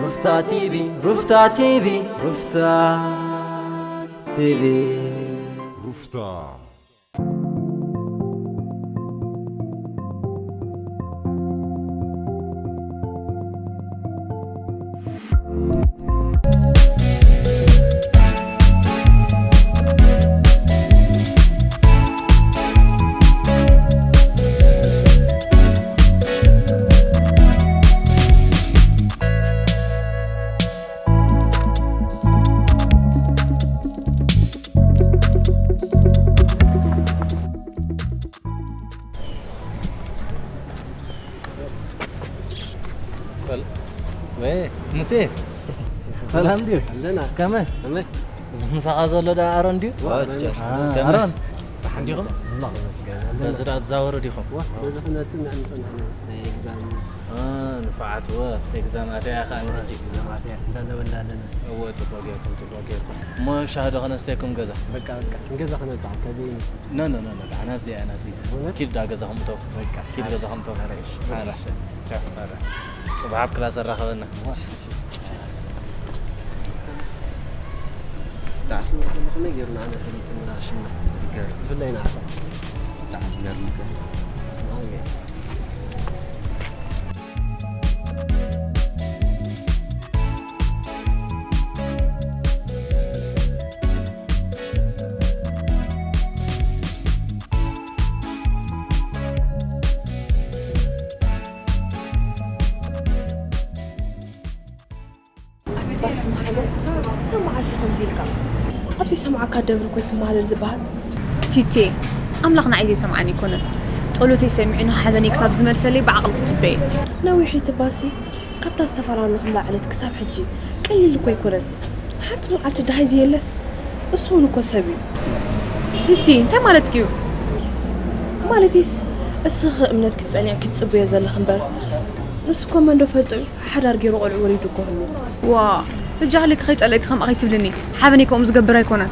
ሩፍታ ቲቪ፣ ሩፍታ ቲቪ፣ ሩፍታ ቲቪ። ሩፍታ። ሰል-፣ ወይ፣ ሙሴ፣ ሰላም ድዩ? ኣለና። ከመይ? ከመይ? እዚ ምሳኻ ዘሎ ደኣ ኣሮን ድዩ? ዋ፣ ዋ፣ ዋ። አ፣ ከመይ? ኣሮን። ደሓን ዲኹም? ኣምላኽ ይመስገን። ኣለና። በዚ ደኣ ትዛወሩ ዲኹም? ዋ፣ በዚ ክነጽንዕ ንጸንሕ ኢና። ናይ ኤግዛም። አ፣ ንፉዓት፣ ወ፣ ኤግዛም ኣትያ ኢኻ ንሕጂ? ኤግዛም ኣትያ፣ እንዳነበና ኣለና። እወ፣ ጽቡቕ ጌርኩም፣ ጽቡቕ ጌርኩም። እሞ ሻሂ ዶ ከነስተየኩም ገዛ? በቃ፣ በቃ፣ ንገዛ ክነብጽሓካ፣ ከዚ ኖ፣ ኖ፣ ኖ፣ ኖ፣ ደሓን ኣብዚኣ ኢና፣ ፕሊዝ። እውነት? ኪድ ዳ ገዛኹም እተው። በቃ። ኪድ ገዛኹም እተው። ኧረ፣ እሺ። ኧረ፣ ቻው፣ ኧረ። ጽባሕ ኣብ ክላስ ኣራኸበና። ዋ፣ እሺ፣ እሺ። ዳስ ከመይ ገይሩ ንዓና ፈሊጥና ሽምና? ይገርም። ብፍላይ ንዓኻ። ብጣዕሚ ይገርም እኮ። ኣቲ ባስ መሓዛ፣ ክሳብ መዓስ እዩ ከምዚ ኢልካ? ኣብ ዘይሰምዓካ ደብሪ እኮ ትመሃለል ዝበሃል። ቲቴ፣ ኣምላኽ ንዓይ ዘይሰምዓኒ ኣይኮነን። ጸሎተይ ሰሚዑ ንሓበነይ ክሳብ ዝመልሰለይ ብዓቕሊ ክጽበ እየ። ነዊሕ እዩ እቲ ባስ፣ ካብታ ዝተፈላለኹላ ዕለት ክሳብ ሕጂ ቀሊል እኮ ኣይኮነን። ሓንቲ መዓልቲ ደሃይ ዘየለስ፣ እሱ እውን እኮ ሰብ እዩ። ቲቲ፣ እንታይ ማለትኪ እዩ? ማለትስ፣ እስኺ እምነትኪ ጸኒዕኪ ትጽበዮ ዘለኺ እምበር፣ ንሱ እኮ መን ዶ ፈልጦ እዩ? ሓዳር ገይሩ ቆልዑ ወሊዱ እኮ ህሉ። ዋ፣ በጃኺ ልክኺ ጸለእኪ ከምኣ ከይትብልኒ። ሓበነይ ከምኡ ዝገብር ኣይኮነን።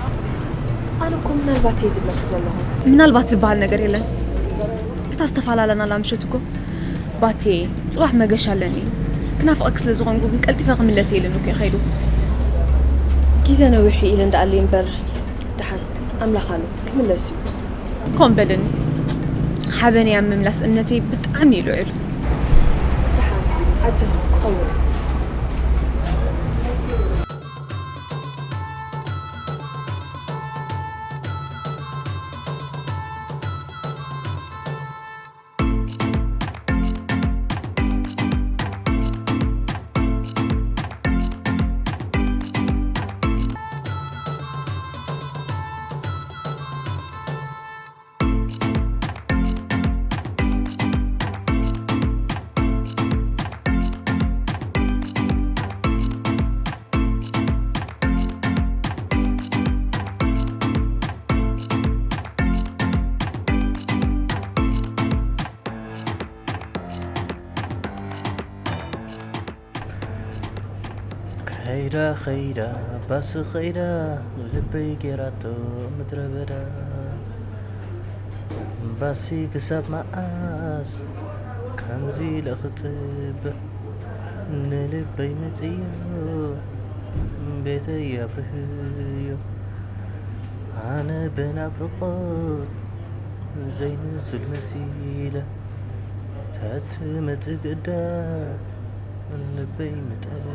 ኣነ እኮ ምናልባት እየ ዝብለኪ ዘለኹ። ምናልባት ዝበሃል ነገር የለን። እታ ዝተፈላለናላ ምሸት እኮ፣ ባቴ፣ ጽባሕ መገሻ ኣለኒ። ክናፍቐኪ ስለ ዝኾንኩ ግን ቀልጢፈ ክምለስ እየ ኢሉኒ እኮ እዩ ከይዱ። ግዜ ነዊሕ እዩ ኢለ እንዳኣለይ እምበር፣ ደሓን ኣምላኽ ኣሎ፣ ክምለስ እዩ። ኮን በለኒ። ሓበነይ ኣብ ምምላስ እምነተይ ብጣዕሚ እዩ ልዑል። ደሓን ኣጆኺ ክኸውን። ከይዳ ከይዳ ባስ ከይዳ ልበይ ጌራቶ ምድረ በዳ። ባሲ ክሳብ መዓስ ከምዚ ኢለ ክጽበ? ንልበይ መጽዮ ቤተይ ኣብርህዮ። ኣነ ብናፍቖት ዘይንዙል መሲለ ተትመጽእ ግዳ ልበይ ምጠለ።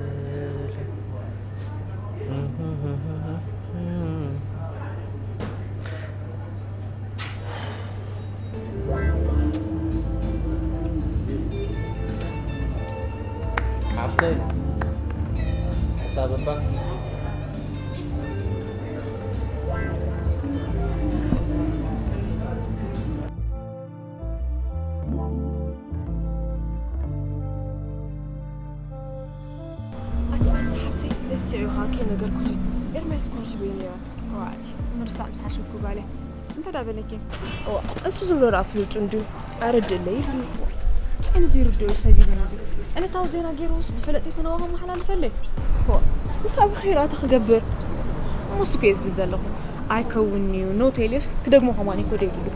ሓፍተይ፣ ሕሳብ እባ። ኣቲ ንሳ ሓብተይ፣ ንሱ ስዒኻ ከይነገርኩኺ፣ ኤርምያስ እኮ ረኺበዮ ነይረ። ዋይ፣ ምርሳዕ ምስ ሓሰብኩ ጓለይ። እንታይ ደኣ በለኪ? እዋ፣ እሱ ዝብሎ ደኣ ፍሉጥ እንድዩ። ኣረድእለይ ይብሉ። እንታይ ዓይነት ዘይርድኦ ሰብ እዩ ግን እዚ? ዕለታዊ ዜና ገይሩስ ብፈለጥቲ ፈነወ ከመሓላልፈለይ? እዋ፣ እንታይ ብኸይራታ ክገብር? እሞ እሱ እኮ እየ ዝብል ዘለኹ። ኣይከውንን'ዩ፣ ኖ ቴልዮስ ክደግሞ ከማን እኮ ደይብሉ።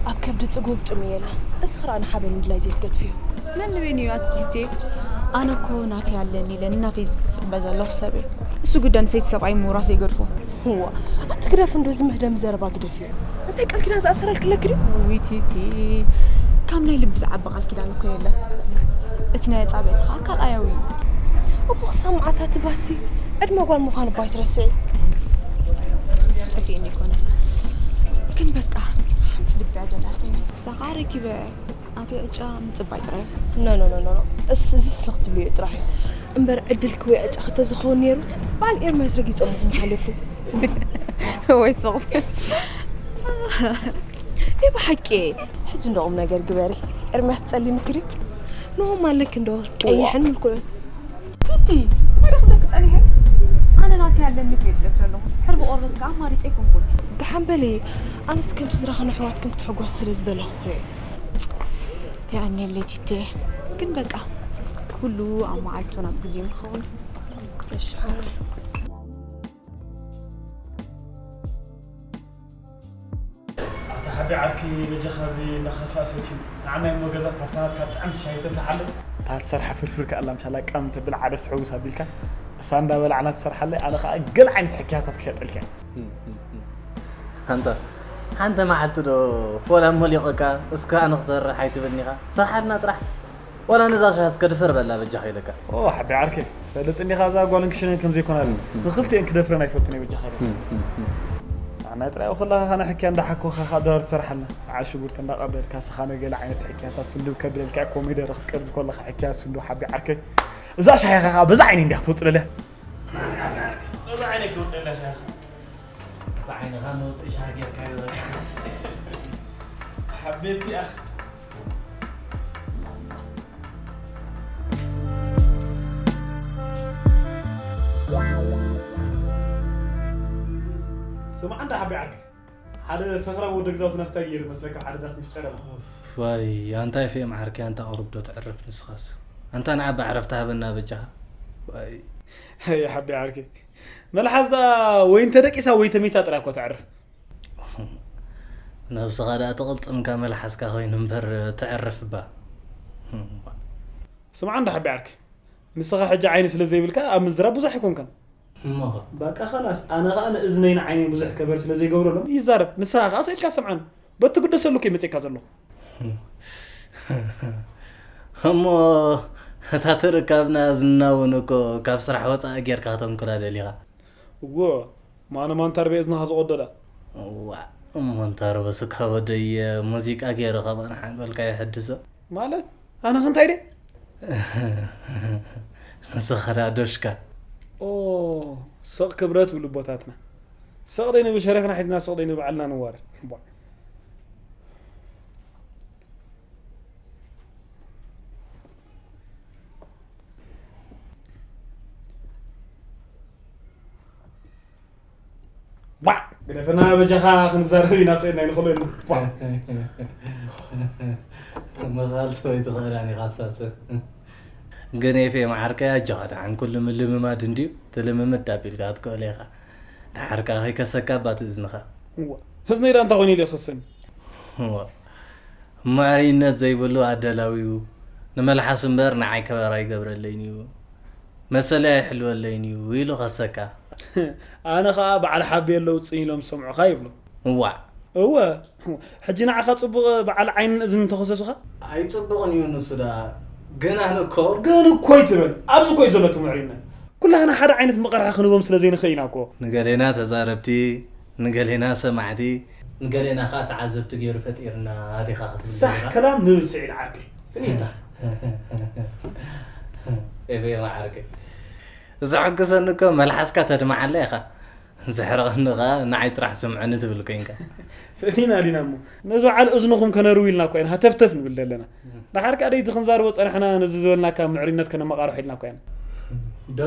ኣብ ከብዲ ጽጉብ ጥም የለን። እስኺ ኸኣ ንሓበን ምድላይ ዘይትገድፍዮ። መን ንበይኑ እዩ ኣቲ ቲቴ? ኣነ እኮ ናተይ ኣለኒ ኢለ ንናተይ ዝፅበ ዘለኹ ሰብ እየ። እሱ ግዳ ንሰይቲ ሰብኣይ ምውራስ ዘይገድፎ። እዋ ኣቲ ግደፍ እንዶ እዚ መህደሚ ዘረባ ግደፍ እዩ። እንታይ ቃል ኪዳን ዝኣሰረልክ ኣለክ ድዩ? ዊቲቲ ካብ ናይ ልቢ ዝዓቢ ቃል ኪዳን እኮ የለን። እቲ ናይ ኣጻብዕትኻ ካልኣያዊ እዩ። እሞ ክሳብ መዓስ ኣቲ ባሲ ዕድመ ጓል ምዃኑ እባ ኣይትረስዒ። ጽሑፍ እየ ዘይኮነ ግን በቃ ሓንቲ ልቢ እያ ዘላትኒ። ንሳኻ ረኪበ ኣቲ ዕጫ ምጽባይ ጥራይ። ኖ ኖ ኖ ኖ እስ እዚ ስኽ ትብልዮ ጥራሕ እዩ። እምበር ዕድል ክወይ ዕጫ ክተዝኸውን ነይሩ በዓል ኤርሚያስ ረጊጾም ምሓለፉ። ወይ ስቕ ይ ብሓቂ ሕጂ እንደ ቁም ነገር ግበሪ። ኤርሚያስ ጸሊም ክሪ ንሆም ኣለክ እንዶ ቀይሕን ምልኩዕን። ቲቲ መደኽ ደክ ጸኒሐ ኣነ ናቲ ያለን ንክ የድለክ ዘለኹ ሕርቢ ቆርበት ከዓ ማሪፀ ይኮንኩን። ደሓን በሊ ኣነስ ከምቲ ዝረኸነ ኣሕዋትክን ክትሕጎስ ስለ ዝደለኹ ክርኢ። የቐንየለይ ቲቲ ግን በቃ ኩሉ ኣብ መዓልቱ ናብ ግዜን ክኸውን። እሺ ሓወይ። ኣታ ሓቢ ዓርኪ በጃኻ እዚ እንዳኸፋ ሰኪን ንዓናይ እሞ ገዛ ካብታ ናትካ ጥዕምቲ ሻሂ ተብልሓለ እታ ትሰርሓ ፍርፍር ከኣላ ምሻላ ቃም ተብል ዓደስ ሕውስ ኣቢልካ እሳ እንዳበላዕና ትሰርሓለይ ኣነ ከዓ ገለ ዓይነት ሕክያታት ክሸጠልካ እየ። ኣንታ ሓንቲ መዓልቲ ዶ ፎላ ሞሊቆካ እስከ ኣነ ክሰርሕ ኣይትብልኒ ኢኻ ስርሓልና ጥራሕ። ዋላ ነዛ ሻሂ እስከ ድፈር በላ በጃኻ ኢለካ። ኦ ሓቢ ዓርከይ ትፈልጥ እንዲኻ እዛ ጓልን ክሽነን ከም ዘይኮናልና ንኽልቲኤን ክደፍረን ኣይፈቱን እየ በጃኻ ኢለካ። ኣና ጥራይ ኩላኻ ኻና ሕክያ እንዳሓኮኻ ኻድራር ትሰርሓልና ንዓ ሽጉርቲ እንዳቐበልካ ስኻ ነገለ ዓይነት ሕክያታት ስንዱብ ከብለልካ ኮሚደረ ክትቀብል ከለኻ ሕክያ ስንዱብ ሓቢ ዓርከይ እዛ ሻሂኻ ኸዓ በዛ ዓይነይ እንዲያ ክትወፅለለ በዛ ዓይነይ ክትወፅለላ ሻሂኻ እቲ ዓይንኻ ንውፅእ ሻሂ ጌርካዮ ዘለኻ ሓቤቲ ኣኽ ስማዕ እንዳ ሓቢ ዓርከይ ሓደ ሰኽራም ወደ ግዛውትና ስታይ ገይሩ መስለካ ሓደ ዳስ ምስ ጨረማ ዋይ ኣንታ ኤፍኤም ዓርከይ ኣንታ ቁሩብ ዶ ትዕርፍ ንስኻስ ኣንታ ንዓቢ ዕረፍቲ ሃበና በጃኻ ዋይ ኣይ ሓቢ ዓርከይ መልሓስ ደኣ ወይ እንተደቂሳ ወይ ተሚታ ጥራይ እኮ ተዕርፍ ነብስኻ ደኣ ትቕልጽምካ መልሓስካ ኮይኑ እምበር ተዕርፍ እባ ስምዓ እንዳ ሓቢ ዓርከይ ንስኻ ሕጂ ዓይኒ ስለ ዘይብልካ ኣብ ምዝራብ ብዙሕ ኣይኮንካን እሞኸ በቃ ኸላስ ኣነ ኸኣ ንእዝነይን ዓይነይን ብዙሕ ከበር ስለ ዘይገብረሎም ይዛረብ ንስኻ ኸኣ ስኢልካ ስምዓኒ በቲ ግደሰሉ እኮ መጺእካ ዘለኹ እሞ እታ ትርካብና እዝንና እውን እኮ ካብ ስራሕ ወፃኢ ጌርካ ከተንኩላ ደሊኻ እዎ ማነ ማንታርበ እዝንኻ ዝቖዶ ዳ ዋእ እሞ እንታርበ ስካ ወደየ ሙዚቃ ገይሩ ካብ ኣንሓንበልካ ይሕድሶ ማለት ኣነ ኸ እንታይ ድየ ንስኻ ዳ ዶሽካ ኦ ስቕ ክብረት ብልቦታትና ስቕ ደይ ንብል ሸረፍና ሒዝና ስቕ ደይ ንብል ባዕልና ንዋረድ ዋ ግደፈና በጃኻ ክንዛረብ ኢና ስእና ይንኽሎ ምኻል ሰበይቲ ኽእላን ኢኻ ሳሰ ግን ኤፍኤም ዓርከይ ኣጆኻ ደሓን ኩሉ ምልምማድ እንድዩ ትልምምድ ኣቢልካ ክትክእሎ ኢኻ ደሓርካ ከይከሰካ ኣባት እዝንኻ እዋ ህዝነይ ዳ እንታይ ኮይኑ ኢለ ክኽሰኒ እዋ ምዕርይነት ዘይብሉ ኣዳላዊኡ ንመልሓሱ እምበር ንዓይ ከበራ ኣይገብረለይን እዩ መሰለይ ኣይሕልወለይን እዩ ኢሉ ከሰካ ኣነ ኸዓ በዓል ሓቤ ኣለውፅን ኢሎም ዝሰምዑኻ ይብሉ እዋዕ እወ ሕጂ ንዓኻ ፅቡቕ በዓል ዓይንን እዝንን ተኸሰሱኻ ኣይፅቡቕን እዩ ንሱ ደኣ ግን ኣነ እኮ ግን እኮ ኣይትበል ኣብዚ እኮ እዩ ዘሎ እቲ ምዕርይነት ኩላህና ሓደ ዓይነት መቐርሒ ክንቦም ስለ ዘይንኽእል ኢና እኮ ንገሌና ተዛረብቲ ንገሌና ሰማዕቲ ንገሌና ከዓ ተዓዘብቲ ገይሩ ፈጢርና ዲኻ ክትብል ሳሕ ከላም ንብል ስዒድ ዓርከይ ፍኒታ ኤፍኤም ዓርከይ ዘሐጉሰኒ እኮ መልሓስካ ተድምዓላ ኢኻ ዘሕርቐኒ ከዓ ንዓይ ጥራሕ ስምዐኒ ትብል ኮይንካ ፈቲና ዲና እሞ ነዚ በዓል እዝንኹም ከነርዊ ኢልና እኳ ኢና ሃተፍተፍ ንብል ዘለና ደሓር ከዓ ደይቲ ክንዛርቦ ፀናሕና ነዚ ዝበልናካ ምዕርነት ከነመቓርሖ ኢልና እኳ ኢና ዶ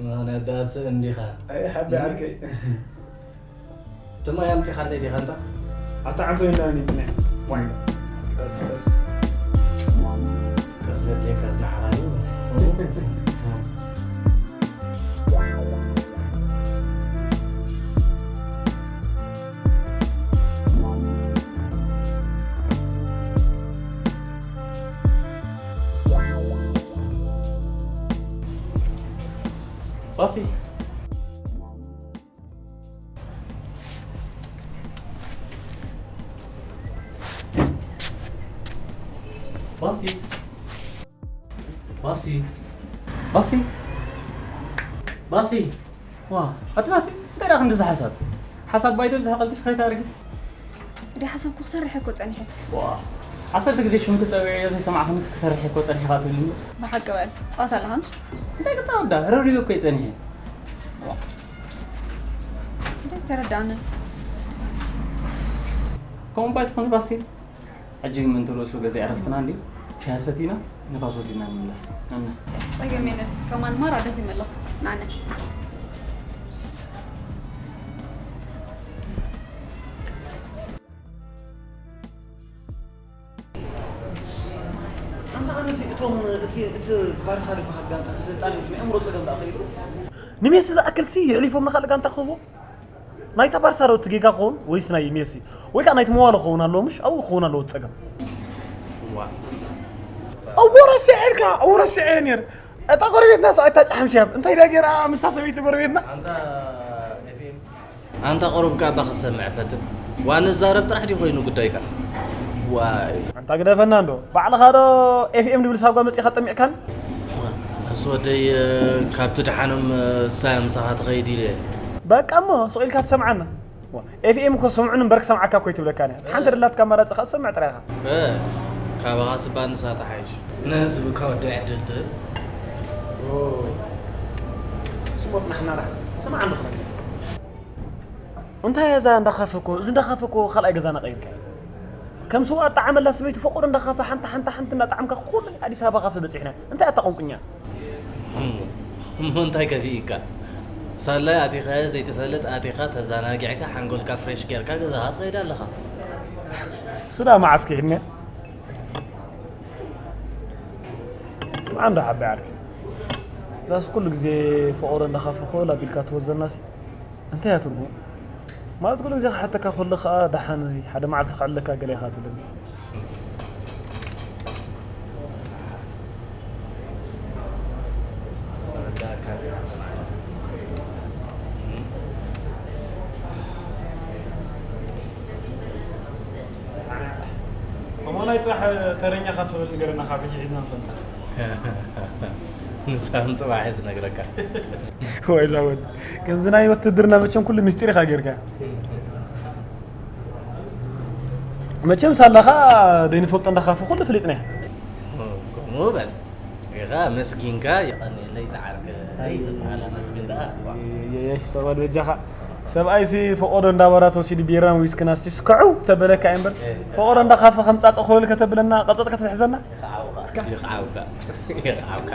ምኽንያት ደኣ ትስእን ዲኻ ኣይ ሓቢ ዓርከይ ትማይ ኣምፂኻለይ ዲኻ እንታ ኣታ ዓንቶ ኢልና ኒጥነ ዋይ ቀስ ቀስ ቀስ ዘድልየካ ዝንዓኻ እዩ ባሲ። ባሲ። ባሲ። ባሲ። ባሲ። ዋ፣ ኣቲ ባሲ፣ እንታይ ደኣ ክንዲ ዝሓሳብ? ሓሳብ ባይቶ ብዝሕ ቀልጢፍ ከይታርጊ። እዲ ሓሳብ ክሰርሕ እኮ ጸኒሐ። ዋ፣ ዓሰርተ ግዜ ሽምኪ ጸዊዐዮ ዘይሰማዕኩንስ ክሰርሕ እኮ ጸኒሕካ ትብልኒ። ብሓቂ በል፣ ጸዋታ ኣለኻ ምሽ? እንታይ ክጻወት ዳ? ረብሪበ እኮ እየ ጸኒሐ። እንታይ ተረዳእኒ? ከምኡ ባይ ትኾኒ ባሲ። ሕጂ ግን ምእንቲ ርእሱ ገዛ ዕረፍትና እንዲ ሻሂ ሰቲና ንፋስ ወሲድና ንምለስ። ኣና። ጸገም የለን። ከማን ማራ ደኺመ ኣለኹ። ናነ። ኣንታ ኣነዚ እቶም እቲ እቲ ባርሳ ዝበሃል ጋንታ ተሰልጣኒ ምስ ናይ ኣእምሮ ጸገም ደኣ ከይዱ ንሜሲ ዝኣክል ሲ ይሕሊፎም ንኻልእ ጋንታ ክህቦ ናይታ ባርሳ ዶ እቲ ጌጋ ክኸውን ወይስ ናይ ሜሲ ወይ ከዓ ናይቲ መዋሎ ክኸውን ኣለዎ ምሽ ኣብኡ ክኸውን ኣለዎ እቲ ጸገም ኣብኡ ረሲዐ ኢልካ ኣብኡ ረሲዐ ነይር እታ ጎረቤትና ሰብኣይታ ጫሕም ሽያብ እንታይ ዳ ገይራ ምስታ ሰበይቲ ጎረቤትና ኣንታ ቁሩብ ካባ ክሰምዕ ፈትን። ዋ ንዛረብ ጥራሕ ድዩ ኮይኑ ጉዳይካ? ዋይ። ኣንታ ግደፈና እንዶ ባዕልኻ ዶ ኤፍኤም ድብል ሳጓ መጺኻ ጠሚዕካን? ኣስ ወደይ ካብቲ ደሓኖም እሳያ ምሳኻ ትኸይድ ኢለ። በቃ እሞ ስቕ ኢልካ ትሰምዓና። ኤፍኤም እኮ ስምዑን እምበር ክሰምዓካ እኮ ይትብለካ እያ። ሓንቲ ደላትካ ኣማራጺ ከኣ ትሰምዕ ጥራይ ኢኻ። ካባኻ ስባ ንሳ ትሓይሽ። ንህዝብካ ወዲ ዕድል ትህብ። ስሞት ናሕና ራሕ ስምዓ እንዶ ክነግር። እንታይ እዛ እንዳ ካፈ እኮ እዚ እንዳ ካፈ እኮ ካልኣይ ገዛና ቀይርካ ከም ስዋ ኣጣዓመላ ሰበይቲ ፈቆዶ እንዳ ካፈ ሓንቲ ሓንቲ ሓንቲ እንዳጣዓምካ ኩሉ ኣዲስ ኣበባ ካፈ በፂሕና እንታይ ኣታ ቁንቁኛ እሞ እንታይ ከፊእካ ሳላይ ኣቲኻዮ ዘይትፈልጥ ኣቲኻ ተዛናጊዕካ ሓንጎልካ ፍሬሽ ጌርካ ገዛኻ ትኸይድ ኣለኻ ስዳ መዓስ ክሒድና ስምዓ እንዳ ሓቢ ዓርኪ እዛስ ኩሉ ግዜ ፈቆዶ እንዳ ካፈ ኮላ ቢልካ ትወዘናሲ እንታይ እያ ትርጉሙ? ማለት ኩሉ ግዜ ክሓተካ ከሎ ከዓ ደሓን ሓደ መዓልቲ ክዕለካ ገለ ኢኻ ትብለኒ። እሞ ናይ ፅባሕ ተረኛ ካብ ትብል ንገረና ካብ ሕጂ ሒዝና ንፈልጣ። ንሳ ንፅባሕ እየ ዝነግረካ። ወይ እዛ ወዲ ከምዚ ናይ ውትድርና መቸም ኩሉ ምስጢር ኢኻ ጌርካ። መቸም ሳላኻ ደይንፈልጦ እንዳኻፈ ኩሉ ፍሊጥና። ከምኡ በል ኢኻ መስኪንካ የቐንየለይ ዝዓርከይ ዝበሃል ኣመስግን ደኣ። ሰባል በጃኻ ሰብኣይሲ ፈቆዶ እንዳበራ ተወሲዱ ቢራን ዊስክን ኣስቲ ስክዑ ተበለካ እምበር ፈቆዶ እንዳኻፈ ከምጻጸ ኮለል ከተብለና ቀጸጽ ከተትሕዘና ይኽዓውካ ይኽዓውካ ይኽዓውካ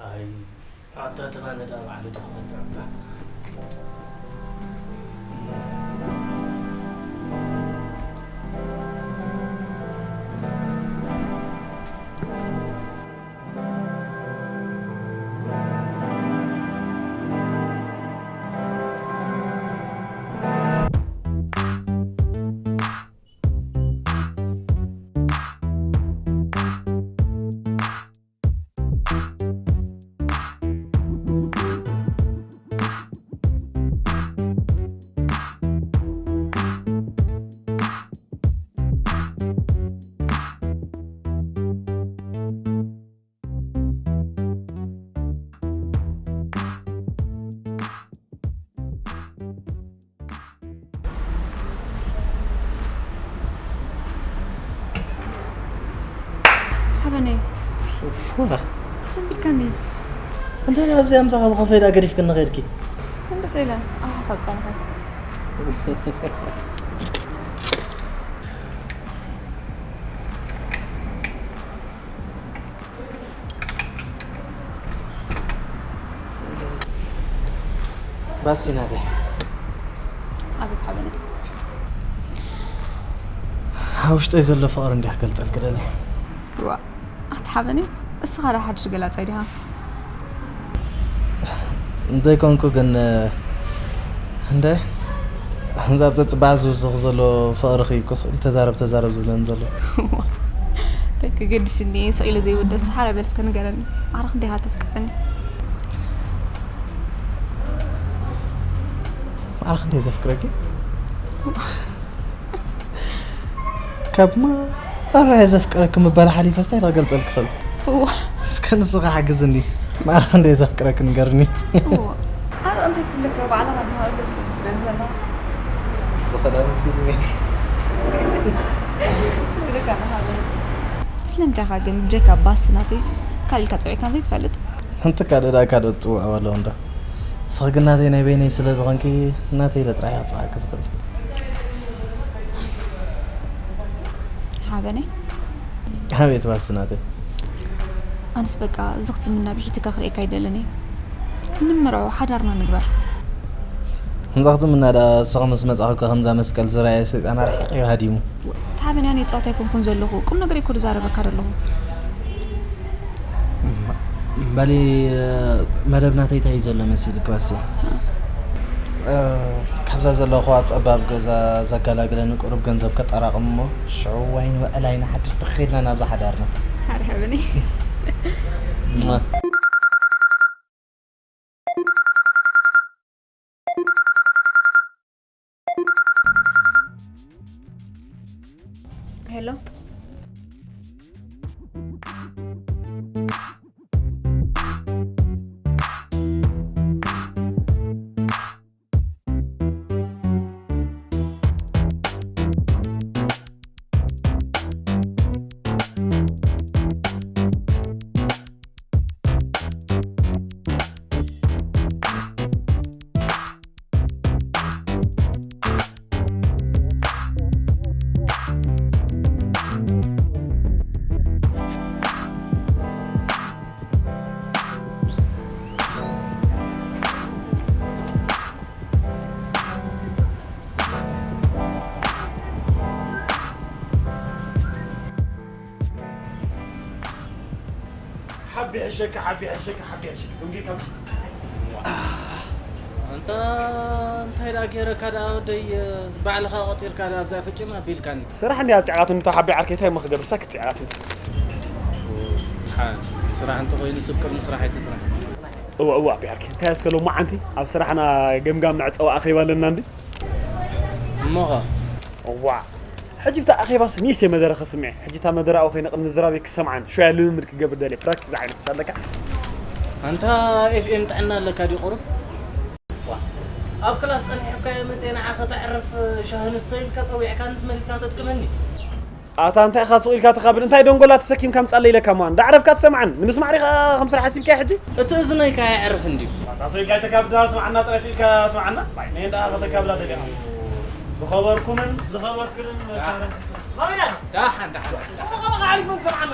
ኣይ ኣታ ተባነ ዳ ባዕሉ ድኽመት ጸብካ። ሓበነይ። ዋ። ኣሰንቢድካኒ። እንታይ ደኣ ኣብዚ ኣምሳኻ ብኸፈይ ደኣ ገዲፍክኒ ኸይድኪ? እንደሱ ኢለ ኣብ ሓሳብ ጸኒሐ። ባሲ ናተይ። ኣቤት ሓበነይ። ኣብ ውሽጠይ ዘሎ ፍቕሪ እንዲያ ክገልጸልኪ ደልየ። ዋ፣ ኣቲ ሓበነይ፣ እስኻ ዳ ሓድሽ ገላጻይ ዲኻ? እንተይኮንኩ ግን፣ እንደ፣ ከምዚ ኣብ ጸጽባዕ ዝውስኽ ዘሎ ፍቕርኺ እኮ ስቕ ኢሉ ተዛረብ፣ ተዛረብ ዝብለኒ ዘሎ። እንታይ ከገድስኒ፣ ስቕ ኢሉ ዘይውደስ፣ ሓራ በል እስከ ንገረኒ። ማዕረ ክንደይ ኢኻ ተፍቅረኒ? ማዕረ ክንደይ ዘፍቅረኪ? ካብ ማራ እየ ዘፍቅረኪ ምባል ሓሊፈ፣ እንታይ ኢለ ክገልጸልኪ ክእል? እዋ። እስከ ንስኺ ሓግዝኒ። ማዕረ ክንደይ ዘፍቅረኪ ንገርኒ። እዋ። ኣነ እንታይ ክብለካ፣ ባዕልኻ ዲኻ ግልጺ ትብለኒ ዘለኻ? ዝኸዳ መሲልኒ። ንግደካ ንሃበኒ። ስለምንታይ ኢኻ ግን ብጀካ ባስ ናተይስ ካልእ ኢልካ ጸዊዕካን ዘይትፈልጥ? ሓንቲ ካልእ ደኣ ካልኦት ትጽውዕዎ ኣለዉ እንዶ። ንስኺ ግን ናተይ ናይ በይነይ ስለ ዝኾንኪ፣ ናተይ ኢለ ጥራይ እየ ክጽውዓኪ ዝኽእል። ሓበነይ? ኣቤት ባስ ናተይ። ኣነስ በቃ እዚ ክትምና ብሒትካ ክርእየካ ኣይደልን እየ። ንምርዖ ሓዳርና ንግበር። ከምዛ ክትምና ደኣ ንስኺ ምስ መጻኺ እኮ ከምዛ መስቀል ዝረኣየ ሰይጣን ኣርሒቑ እዩ ሃዲሙ። ተሓበኒ፣ ኣነ ጸወታ ኣይኮንኩን ዘለኹ፣ ቁም ነገር እኮ ዝዛረበካ ዘለኹ። እም-፣ እምበሊ፣ መደብ ናተይ እንታይ እዩ ዘሎ መሲልኪ ባስያ? እ፣ ካብዛ ዘለኹዋ ጸባብ ገዛ ዘገላግለኒ ቁሩብ ገንዘብ ከጠራቕም እሞ፣ ሽዑ ዋይን ውዕል ኣይንሓድር ትኽ ኢልና ናብዛ ሓዳርና። ሓርሐብኒ። እማ። ሄሎ። ሓቢ ሕሸካ፣ ሓቢ ሕሸካ፣ ሓቢ ሕሸካ። ደንጊካ። ኣንታ እንታይ ደኣ ገይረካ ደኣ ወደይ፣ ባዕልኻ ቆጺርካ ደኣ ኣብዛ ፈጭም ኣቢልካኒ። ስራሕ እንድያ ጽዕቓት እንቶ ሓቢ ዓርከይ፣ እንታይ እሞ ክገብር ሳክ ጽዕቓት እንተ። ሓ-፣ ስራሕ እንተኾይኑ ስብ ቅድሚ ስራሕ ኣይትጽናሕ። እወ፣ እወ፣ ኣቢ ዓርከይ፣ እንታይ እስከ ሎማዓንቲ ኣብ ስራሕና ገምጋም መዕጸዊ ኣኼባ ኣለና እንዲ? እሞኸ? እዋ፣ ሕጂ ብታ ኣኼባስ ኒስ እየ መደረ ክስምዐ። ሕጂ እታ መደረ ኣብኡ ኮይነ ቅድሚ ዝራበይ ክሰምዓን፣ ሽያ ልምምድ ክገብር ደልየ፣ ፕራክቲስ ዝዓይነቱ ኣለካ። ኣንታ ኤፍ ኤም ጥዕና ኣለካ ድዩ ቁሩብ? ዋ፣ ኣብ ክላስ ጸኒሐ እኳ እየ መጽየ ንዓኻ ተዕርፍ ሻሂ ንስተ ኢልካ ጸዊዕካንስ መሊስካ ተጥቅመኒ። ኣታ እንታይ ኢኻ ስቕ ኢልካ ተኻብድ? እንታይ ደንጎላ ተሰኪምካ ምጻለይ ኢለካ እሞ፣ እንዳ ዓረፍካ ትሰምዓን? ንምስማዕ ዲኻ ከም ስራሕ ሓሲብካዮ ሕጂ? እቲ እዝነይካ የዕርፍ እንድዩ። ኣታ ስቕ ኢልካ ኣይተካብዳ፣ ስምዓና ጥራይ ስቕ ኢልካ ስምዓና። ባይ፣ ነይ እንዳ ከተካብዳ ደሊኻ። ዝኸበርኩምን ዝኸበርክንን መሳርሕቲ። ደሓን፣ ደሓን። በቃ፣ በቃ፣ ዓሊክ መን ሰምዓና?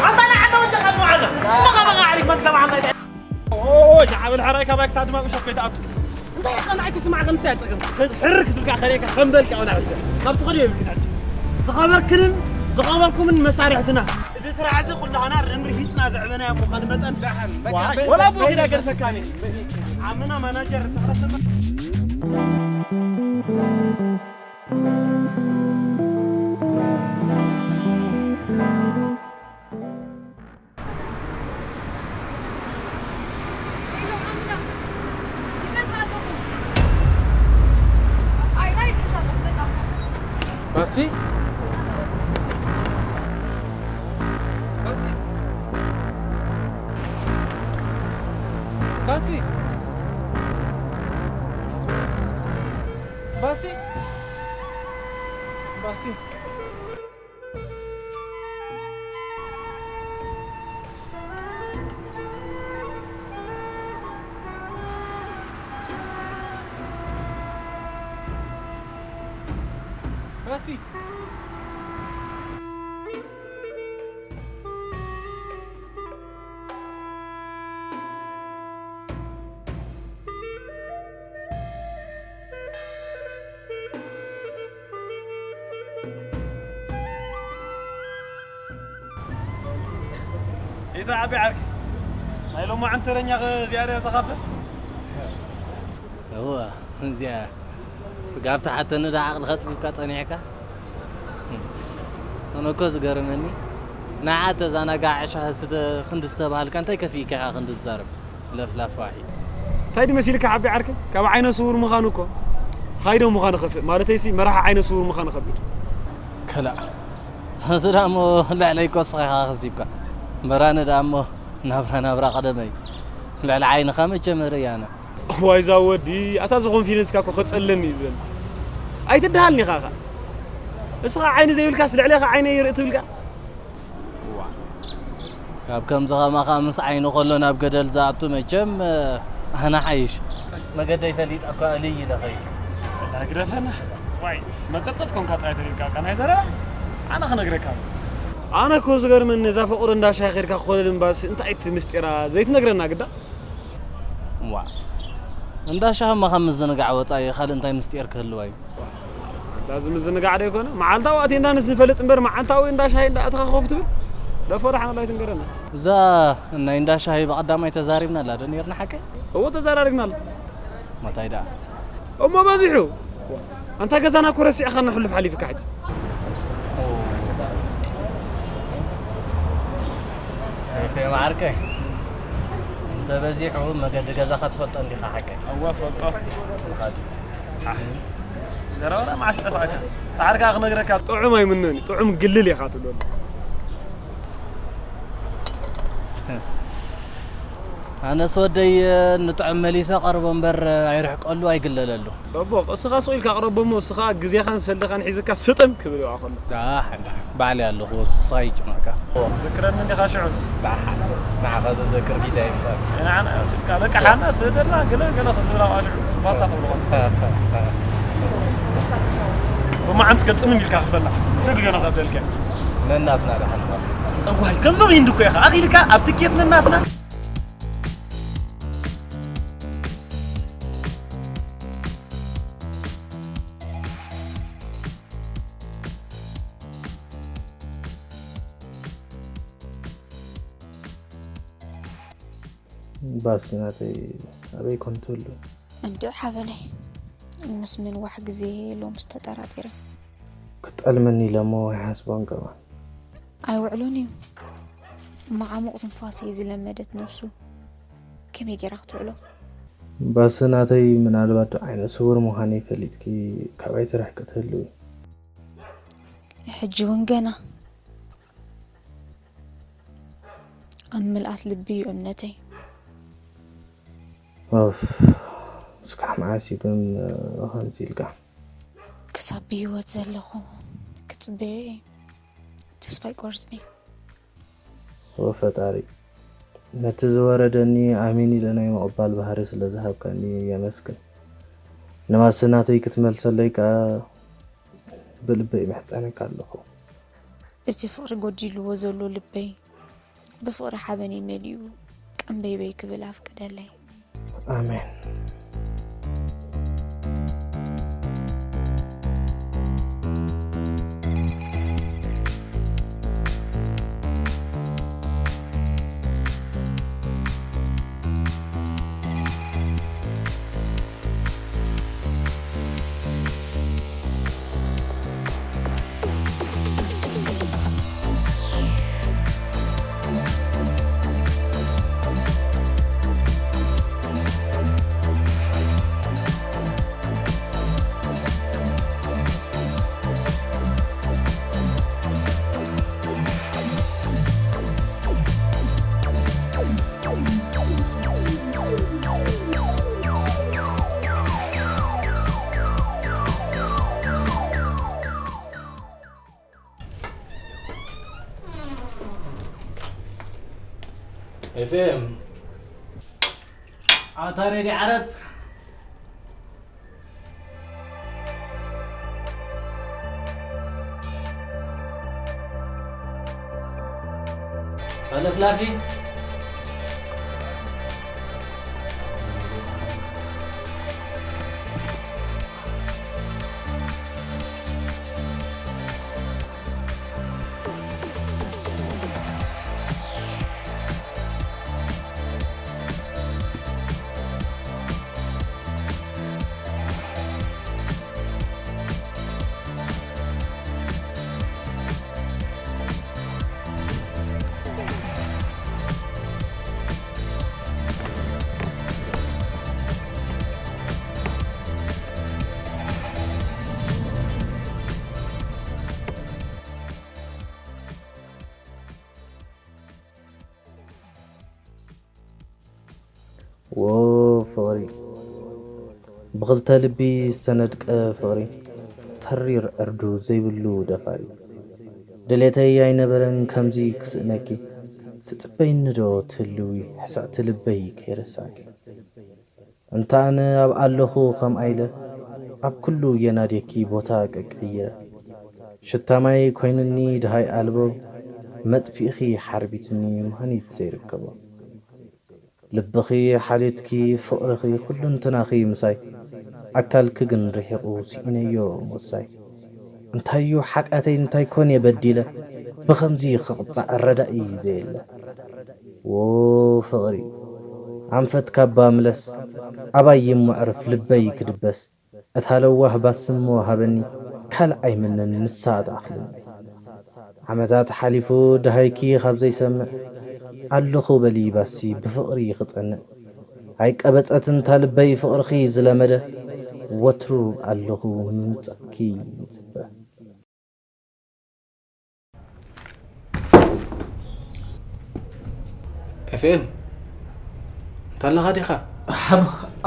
ኣንታ ናይ ዓዲ ወንጀል ኣስምዓና። በቃ፣ በቃ፣ ዓሊክ መን ሰምዓና? ኦ፣ ጃዕብል ሕራይ ካባይ ክታድማ ብሾክ ከይትኣቱ። እንታይ ኢኻ ንዓይ ትስማዕ ከምዚ ኣይጸገም። ሕር ክትብል ከኣ ከርእየካ ከም በልካ ወላ ሕሰብ። ካብቲ ኸዲ የብልክን ሕጂ። ዝኸበርክንን ዝኸበርኩምን መሳርሕትና። እዚ ስራሕ እዚ ኩላህና ርምርሂጽና ዘዕበናዮ ምዃኑ መጠን ደሓን። ዋይ፣ ወላ ብኡ ኺዳ ገርሰካኒ። ዓምና ማናጀር ተኸሰተ። ባሲ? ባሲ? ባሲ? ባሲ? ባሲ? ባሲ? ኢታ ዓቢ ዓርኪ፣ ናይ ሎማዓንቲ ተረኛኸ እዚኣ ድያ ዘኻፍእ? እወ፣ እዚኣ ስጋብ ትሓተኒ ደኣ ዓቕሊ ከጥፊኡካ ጸኒሕካ። ኣነ እኮ ዝገርመኒ፣ ንዓ ተዛናጋዕ ሻሂ ስተ ክንዲ ዝተባሃልካ እንታይ ከፊእካ ኢኻ ክንዲ ዝዛረብ? ለፍላፍ ዋሒ። እንታይ ድመሲልካ ዓቢ ዓርከይ? ካብ ዓይነ ስውር ምዃኑ እኮ ሃይዶ ምዃኑ ከፍእ። ማለተይሲ መራሒ ዓይነ ስውር ምዃኑ ከብድ። ከላእ። እዚ ደኣ እሞ ልዕለይ እኮ እስኻ ኢኻ ከሲብካ። መራነ ደኣ እሞ ናብራ ናብራ ቀደመይ። ልዕሊ ዓይንኻ መቸም እርእይ ኣነ። ዋይ እዛ ወዲ፣ ኣታ እዚ ኮንፊደንስካ እኮ ከጸለኒ እዩ ዘን። ኣይትደሃልኒ ኢኻ ኸኣ። እስኻ ዓይኒ ዘይብልካስ ልዕሌኻ ዓይነይ ይርኢ ትብልካ? ዋ። ካብ ከምዚ ከማኻ ምስ ዓይኑ ከሎ ናብ ገደል ዝኣቱ መቸም፣ ኣነ ሓይሽ። መገደይ ፈሊጠ እኳ እልይ ኢለ ኸይደ። ግደፈና። ዋይ፣ መጸጸጽ ኮንካ ጥራይ ተሪርካ፣ እካ ናይ ዘረባ ኣነ ክነግረካ። ኣነ እኮ ዝገርመኒ፣ እዛ ፈቑዶ እንዳ ሻሂ ኸይድካ ክኾለል እምባሲ፣ እንታይ እቲ ምስጢራ ዘይትነግረና ግዳ? ዋ። እንዳ ሻሂ እሞ ካብ ምዝንጋዕ ወጻኢ ካልእ እንታይ ምስጢር ክህልዋ እዩ? ኣንታ እዚ ምዝንጋዕ ዶ ይኮነ? መዓልታዊ ኣቴንዳንስ ንፈልጥ እምበር፣ መዓልታዊ እንዳ ሻሂ እንዳ ኣተኻ ኮፍ ትብል? ደፎ ደሓን ኣላ ኣይትንገረና። እዛ ናይ እንዳ ሻሂ ብቐዳማይ ተዛሪብናላ ዶ ኔርና ሓቀይ? እወ ተዘራሪብናላ። መታይ ደኣ? እሞ በዚሑ። ኣንታ ገዛና እኮ ረሲዕኻና ሕሉፍ ሓሊፍካ ሕጂ። ኤፍሬም ዓርከይ፣ እንተበዚሑ መገዲ ገዛኻ ትፈልጦ እንዲኻ ሓቀይ? እወ፣ ፈልጦ። ንኻዲ። ዘረባና መዓስ ጠፋእካ? ጻዕርካ ክነግረካ። ጥዑም ኣይምነን እዩ፣ ጥዑም ግልል ኢኻ ትብለሉ። ኣነስ ወደይ ንጥዑም መሊሰ ቀርቦ እምበር ኣይርሕቀሉ ኣይግለለሉ። ጽቡቕ፣ እስኻ ሱቕ ኢልካ ኣቕረቦ እሞ፣ እስኻ ግዜኻን ሰልድኻን ሒዝካ ስጥም ክብል ይውዓ ከሎ። ደሓን፣ ደሓን። ባዕለይ ኣለኹ፣ ወሱ፣ እስኻ ይጭነቕካ። ዝክረኒ እንዲኻ ሽዑ። ደሓን። ንዓኻ ዘዘክር ግዜ ኣይምጻእን። ንዓና ስልካ ለቃሓና፣ ስደድና፣ ገለ ገለ ክዝብል ኣብኣ ሽዑ ባስታ ትብልዋ። ብመዓንስ ገጽምን ኢልካ ክፈላ። እንታይ ግዜ ነው ከብደልካ? ነናትና ደሓን። እዋይ፣ ከምዞም ሂንዲ እኮ ኢኻ። ኣኺልካ ኣብ ትኬት ነናትና። ባሲ ናተይ ኣበይ ኮን ትህሉ? እንድዒ ሓበነይ፣ ምስ ምንዋሕ ግዜ ሎምስ ተጠራጢረ። ክጠልመኒ ኢለ እሞ ኣይሓስቦን ከማን። ኣይውዕሎን እዩ። መዓሙቕ ትንፋስ እዩ ዝለመደት ነብሱ። ከመይ ጌራ ክትውዕሎ? ባሲ ናተይ ምናልባት ዓይነ ስውር ምዃነይ ፈሊጥኪ ካባይ ትርሕቂ ትህልዊ። ሕጂ እውን ገና ኣብ ምልኣት ልቢ እዩ እምነተይ። ኦፍ፣ እስካዕ መዓስ እዩ ግን ከምዚ ኢልካ? ክሳብ ብህይወት ዘለኹ ክጽበዮ እየ። ተስፋ ኣይቆርጽን እየ። ኦ ፈጣሪ፣ ነቲ ዝወረደኒ ኣሜን ኢለ ናይ ምቕባል ባህሪ ስለ ዝሃብካኒ የመስግን። ንባሲ ናተይ ክትመልሰለይ ከኣ ብልበይ ይምሕጸነካ ኣለኹ። እቲ ፍቕሪ ጎዲልዎ ዘሎ ልበይ ብፍቕሪ ሓበነይ መሊኡ ቀንበይበይ ክብል ኣፍቅደለይ። ኣሜን። ኤፍኤም ኣታ ሬዲ ዓረብ ተለፍላፊ ዎ ፍቕሪ፣ ብኽልተ ልቢ ዝተነድቀ ፍቕሪ፣ ተሪር ዕርዱ ዘይብሉ ደፋሪ። ድሌተይ ኣይነበረን ከምዚ ክስእነኪ፣ ትጽበይኒ ዶ ትህልዊ ሕስዕቲ ልበይ ከይረሳዕኪ። እንተ ኣነ ኣብ ኣለኹ ከምኣ ኢለ፣ ኣብ ኩሉ የናድየኪ ቦታ ቀቅየ። ሽታ ማይ ኮይኑኒ ድሃይ ኣልቦ፣ መጥፊእኺ ሓርቢትኒ መሃኒት ዘይርከቦ። ልብኺ ሓልዮትኪ ፍቕርኺ ኩሉንትናኺ ምሳይ፣ ኣካልኪ ግን ርሒቑ ስኢነዮ ሞሳይ። እንታዩ ሓጢኣተይ እንታይ ኮን እየ በዲለ፣ ብኸምዚ ክቕጻዕ ረዳኢ ዘየለ። ዎ ፍቕሪ ኣንፈት ካባ ምለስ፣ ኣባይ ይሞ ዕርፍ ልበይ ክድበስ። እታ ለዋህ ባስሞ ሃበኒ፣ ካልእ ኣይምነን ንሳ ትኣኽለኒ። ዓመታት ሓሊፉ ደሃይኪ ካብ ዘይሰምዕ፣ ኣለኹ በሊ ባሲ ብፍቕሪ ክጸንዕ። ኣይቀበጸትን እታ ልበይ ፍቕርኺ ዝለመደ፣ ወትሩ ኣለኹ ምምጻእኪ ይጽበ። ኤፍኤም እንታለኻ ዲኻ?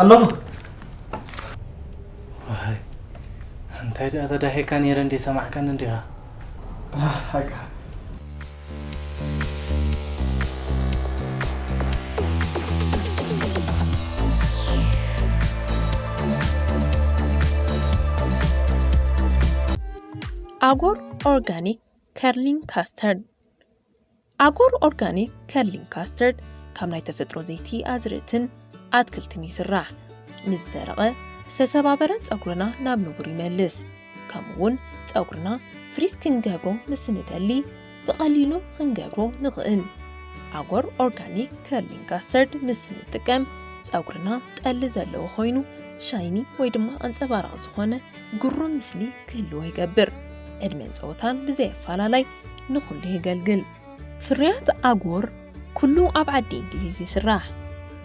ኣለኹ። ዋይ እንታይ ደኣ ተዳሂካ ነይረ እንዴ ሰማዕካን እንዲኻ? ሓቂ ኣጎር ኦርጋኒክ ከርሊንግ ካስተርድ። ኣጎር ኦርጋኒክ ከርሊንግ ካስተርድ ካብ ናይ ተፈጥሮ ዘይቲ ኣዝርእትን ኣትክልትን ይስራሕ። ንዝደረቐ ዝተሰባበረን ጸጉርና ናብ ንቡር ይመልስ። ከምኡ እውን ጸጉርና ፍሪዝ ክንገብሮ ምስ ንደሊ ብቐሊሉ ክንገብሮ ንኽእል። ኣጎር ኦርጋኒክ ከርሊንግ ካስተርድ ምስ እንጥቀም ጸጉርና ጠሊ ዘለዎ ኮይኑ ሻይኒ ወይ ድማ ኣንጸባራቒ ዝኾነ ግሩም ምስሊ ክህልዎ ይገብር። ዕድመን ጸወታን ብዘየፈላላይ ንኹሉ የገልግል። ፍርያት ኣጎር ኩሉ ኣብ ዓዲ እንግሊዝ ይስራሕ።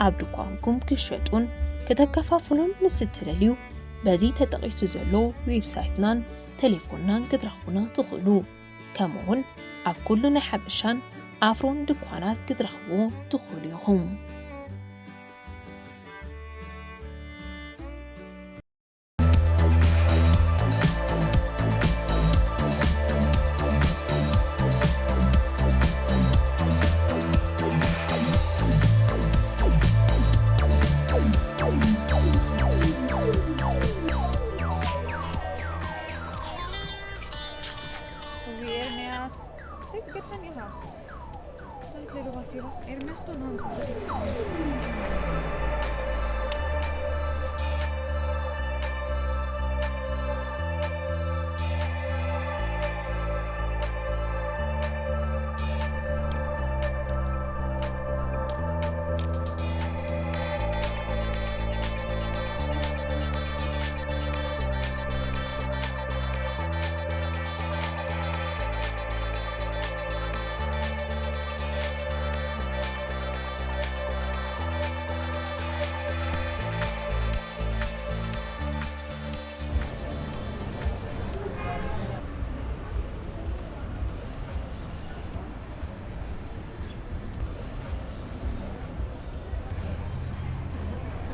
ኣብ ድኳንኩም ክሸጡን ከተከፋፍሉን ምስ እትደልዩ በዚ ተጠቒሱ ዘሎ ዌብሳይትናን ቴሌፎንናን ክትረኽቡና ትኽእሉ። ከምኡውን ኣብ ኩሉ ናይ ሓበሻን ኣፍሮን ድኳናት ክትረኽብዎ ትኽእሉ ኢኹም።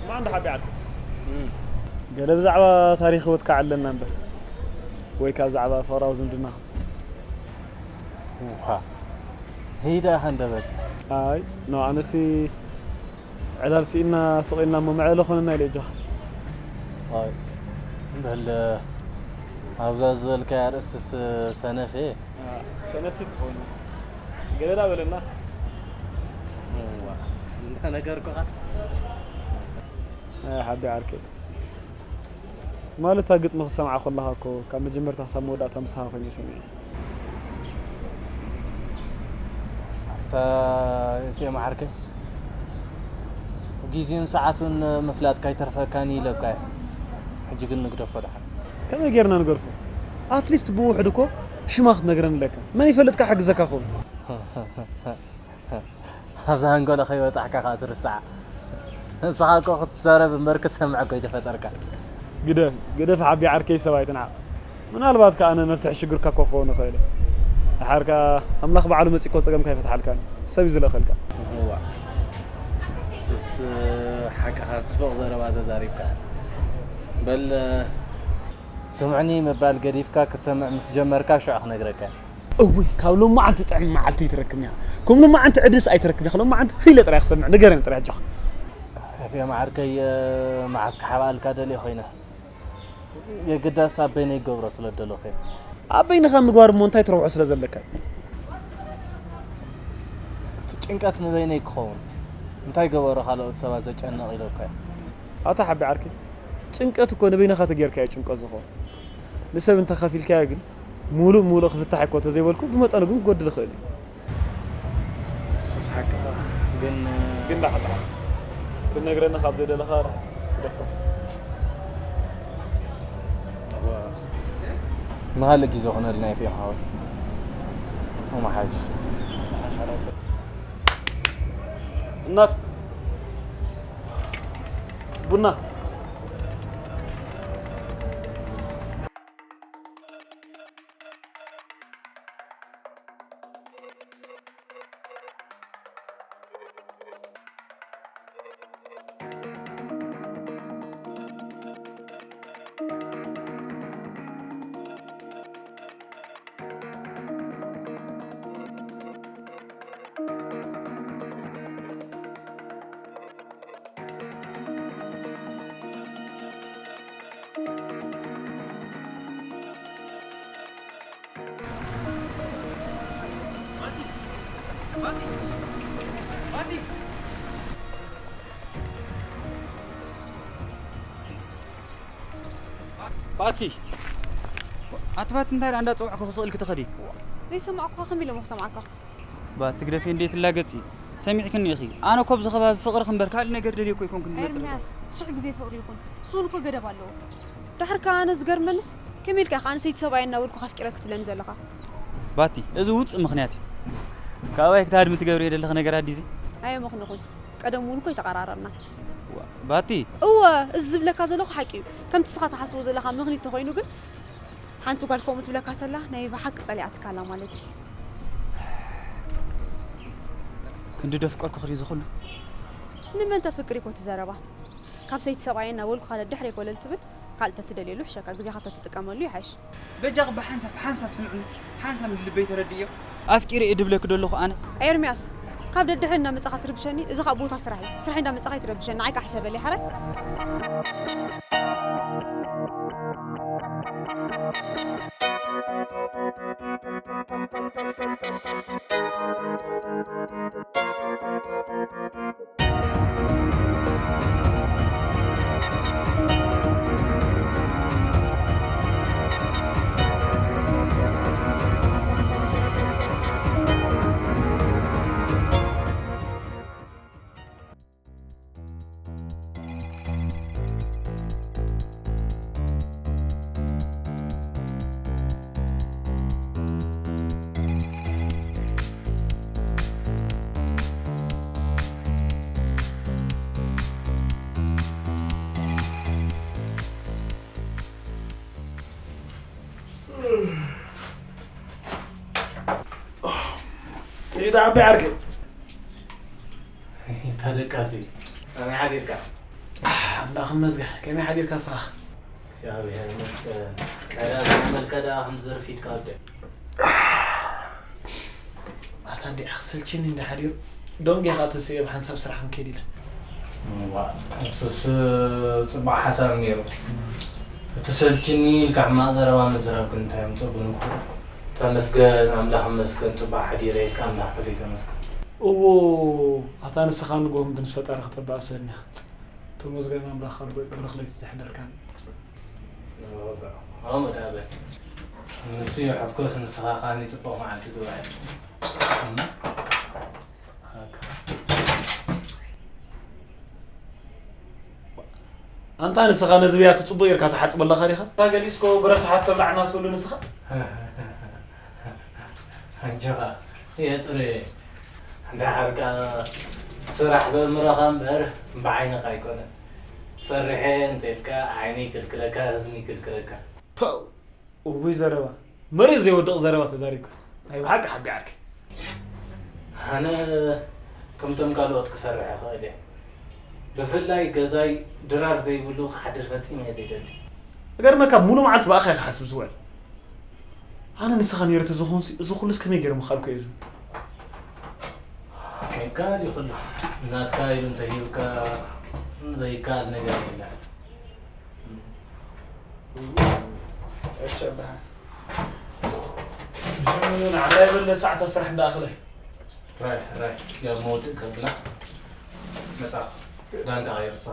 ማን ደሓ ቢዓት? እም። ገለ ብዛዕባ ታሪኽ ህይወትካ ዓለና እምበር። ወይ ካብ ዛዕባ ፍቕራዊ ዝምድና። ውሃ። ህይዳ ሃንደበት። ኣይ፣ ኖ፣ ኣነሲ ዕላል ስኢልና ሱቕ ኢልና እሞ መዕለሊ ኾነና ኢለ እጆኻ። ኣይ፣ በል፣ ኣብዛ ዝበልካያ ኣርእስትስ ሰነፍ እየ። አ፣ ሰነፍሲ ትኸውን። ገለ ዳ በለና። እዋ፣ እንዳ ነገርኩኻ። ኣይ፣ ሓቢ ዓርከይ። ማለት እታ ግጥሚ ክሰምዓ ከለኻ እኮ ካብ መጀመርታ ክሳብ መወዳእታ ምሳኻ ኮይነ እየ ሰሚዐ። ኣታ ኤፍኤም ዓርከይ፣ ግዜን ሰዓቱን ምፍላጥ ካይተርፈካን ኢለካ እየ። ሕጂ ግን ንግደፎ ደሓን። ከመይ ጌርና ንገድፎ? ኣትሊስት ብውሑድ እኮ ሽማ ክትነግረኒ ኣለካ። መን ይፈልጥ ክሕግዘካ ክኸውን። ኣብዛ ሃንጎሎ ከይበጻሕካ ከኣ ትርስዓ። ንስኻ እኮ ክትዛረብ እምበር ክትሰምዕ እኮ ኣይተፈጠርካን። ግደፍ፣ ግደፍ ሓቢ ዓርከይ ሰብ ኣይትንዓቕ። ምናልባት ከኣ ኣነ መፍትሒ ሽግርካ እኮ ክኸውን እኽእል እየ። ደሓር ከኣ ኣምላኽ ባዕሉ መጺኡ እኮ ጸገምካ ኣይፈትሓልካን እዩ። ሰብ እዩ ዝልእኸልካ። እዋእ። ስስ ሓቅኻ ጽቡቕ ዘረባ ተዛሪብካ። በል ስምዕኒ ምባል ገዲፍካ ክትሰምዕ ምስ ጀመርካ ሽዑ ክነግረካ እየ። እውይ፣ ካብ ሎማዓንቲ ጥዕም መዓልቲ ኣይትረክብን ኢኻ። ከም ሎማዓንቲ ዕድልስ ኣይትረክብን ኢኻ። ሎማዓንቲ ህይለ ጥራይ ክሰምዕ፣ ንገረኒ ጥራይ ኣጆኻ። ኤፍኤም ዓርከይ፣ መዓስ ክሓብኣልካ ደልየ ኮይነ። የግዳስ ኣብ በይነይ ክገብሮ ስለ ዝደለኹ እየ። ኣብ በይንኻ ምግባር እሞ እንታይ ትረብሖ ስለ ዘለካ እዩ? እቲ ጭንቀት ንበይነይ ክኸውን፣ እንታይ ገበሮ ካልኦት ሰባት ዘጨንቕ ኢለካ እየ። ኣታ ሓቢ ዓርከይ፣ ጭንቀት እኮ ንበይንኻ ተጌርካ እዩ ጭንቀት ዝኸውን። ንሰብ እንተኸፊልካዮ ግን፣ ሙሉእ ሙሉእ ክፍታሕ እኮ ተዘይበልኩ፣ ብመጠኑ ግን ክጎድል ይኽእል እዩ። እሱስ ሓቅኻ፣ ግን ግን ደሓን ደሓን። ክትነግረኒ ካብ ዘይደለኻ ግደፎ። እዋ። ንኻልእ ግዜ ኾነልና ይፍዮ ሓወይ። እሞ ሓይሽ። እናት ቡና። ባቲ። ኣቲ ባቲ እንታይ ደኣ እንዳጸዋዕኩ ክስእል ክትኸዲ? ዘይሰማዕኩኻ ከመይ ኢለ እሞ ክሰምዓካ? ባት ትግደፊ እንዴ ትላገጺ? ሰሚዕክኒ ኢኺ። ኣነ እኮ ኣብዚ ከባቢ ፍቕርኺ እምበር ካልእ ነገር ደልየ እኮ ኣይኮንኩን ዝመጽእ ዘለኹ። ኤርምያስ፣ ሽሕ ግዜ ፍቕሪ ይኹን። እሱ እውን እኮ ገደብ ኣለዎ። ድሓር ከኣ ኣነ ዝገርመንስ፣ ከመይ ኢልካ ከኣ ንሰይቲ ሰብኣይ እናበልኩ ካፍቂረኪ ትብለኒ ዘለኻ? ባቲ፣ እዚ ውጹእ ምኽንያት እዩ። ካባይ ክትሃድሚ ትገብርዮ ዘለኺ ነገር ኣዲዚ? ኣየመኽንኹን። ቀደም እውን እኮ ኣይተቐራረብና። ዋ፣ ባቲ። እወ፣ እዚ ዝብለካ ዘለኹ ሓቂ እዩ። ከምቲ ንስኻ ትሓስቦ ዘለኻ ምኽኒት ተኾይኑ ግን፣ ሓንቲ ጓል ከምኡ ትብለካ ተላ፣ ናይ ብሓቂ ጸሊኣትካ ኣላ ማለት እዩ። ክንዲ ደፍቀርኩ ክርኢ ዝኹሉ። ንመን ተፍቅሪ እኮ እቲ ዘረባ? ካብ ሰይቲ ሰብኣየ እናበልኩ ካልእ ድሕረይ ኮለል ትብል፣ ካልእ ተትደልየሉ ይሕሸካ፣ ግዜኻ ተትጥቀመሉ ይሓይሽ። በጃኺ ብሓንሳብ፣ ሓንሳብ ስምዕኒ፣ ሓንሳብ ንልበይ ተረድእዮ። ኣፍቂረ እየ ድብለኪ ደለኹ ኣነ። ኤርምያስ፣ ካብ ደድሕሪ እናመጻኻ ትርብሸኒ፣ እዚ ኸኣ ቦታ ስራሕ እዩ። ስራሕ እንዳመጻኻ ኣይትረብሸኒ፣ ንዓይ ከኣ ሕሰበለይ ሓራይ። ኢዳ ዓባይ ዓርከይ። እታ ደቃሲ ከመይ ሓዲርካ? ኣምላኽ ይመስገን። ከመይ ሓዲርካ ንስኻ? እግዚኣብሔር ይመስገን። ቀዳም መልካ ደኣ ከም ዝርፊድካ ወደ። ኣታ እንዲኣ ክሰልችኒ እንዳ ሓዲሩ። ዶንጌ ኸኣ ተስእየ ብሓንሳብ ስራሕ ክንከይድ ኢለ። እዋ፣ እሱስ ጽቡቕ ሓሳብ ነይሩ። እቲ ሰልችኒ ኢልካ ሕማቕ ዘረባ ምዝራብ ግን እንታይ ኣምጽኦ ግን እኮ። ተመስገን ኣምላኽ ይመስገን ጽቡቕ ሓዲረ ኢልካ ኣምላኽካ ዘይተመስገን። እዎ፣ ኣታ ንስኻ ንግሆ ምስ ፈጣሪ ከተባእሰኒ ኢኻ። ተመስገን ኣምላኽ ኣቦይ ብሩኽ ለይቲ ዘሕደርካኒ። እሞ ደኣ በል። ንሱ ይሕኮስ ንስኻ ከኣ ንጽቡቕ መዓልቲ ትውዕል። እም? ኣንታ ንስኻ ነዚ ብያቲ ጽቡቕ ጌርካ ትሓጽበለኻ ዲኻ? እታ ገሊጽኮ ብረስሓቶ ላዕና ትብሉ ንስኻ? ኣጆኻ የጽሬ፣ እንድሕር ከኣ ስራሕ በእምሮኻ እምበር ብዓይንኻ ኣይኮነን። ሰርሐ እንተ ኢልካ ዓይኒ ይክልክለካ፣ እዝኒ ይክልክለካ። ፓው! እውይ ዘረባ፣ መሬት ዘይወድቕ ዘረባ ተዛሪብካ። ናይ ብሓቂ ሓቢ ዓርከይ። ኣነ ከምቶም ካልኦት ክሰርሕ እኽእል እየ። ብፍላይ ገዛይ ድራር ዘይብሉ ክሓድር ፈጺመ እየ ዘይደሊ። እገርመካ፣ ሙሉ መዓልቲ ብኣኻ እየ ክሓስብ ዝውዕል። ኣነ ንስኻ ነይረ ተዝኾንሲ፣ እዚ ኩሉስ ከመይ ገይረ ምኻልኩ እየ ዝብል። ይከኣል እዩ ኩሉ። ናትካ ኢሉ እንተሂብካ ዘይከኣል ነገር የለን። እቸ በሃ። ንዓና የብለ ሰዓታት ስራሕ እንዳኣኽለ። ራይ፣ ራይ፣ ያው መውድእ ከብላ መጻኹ። ዳንጋ ኣይርሳ።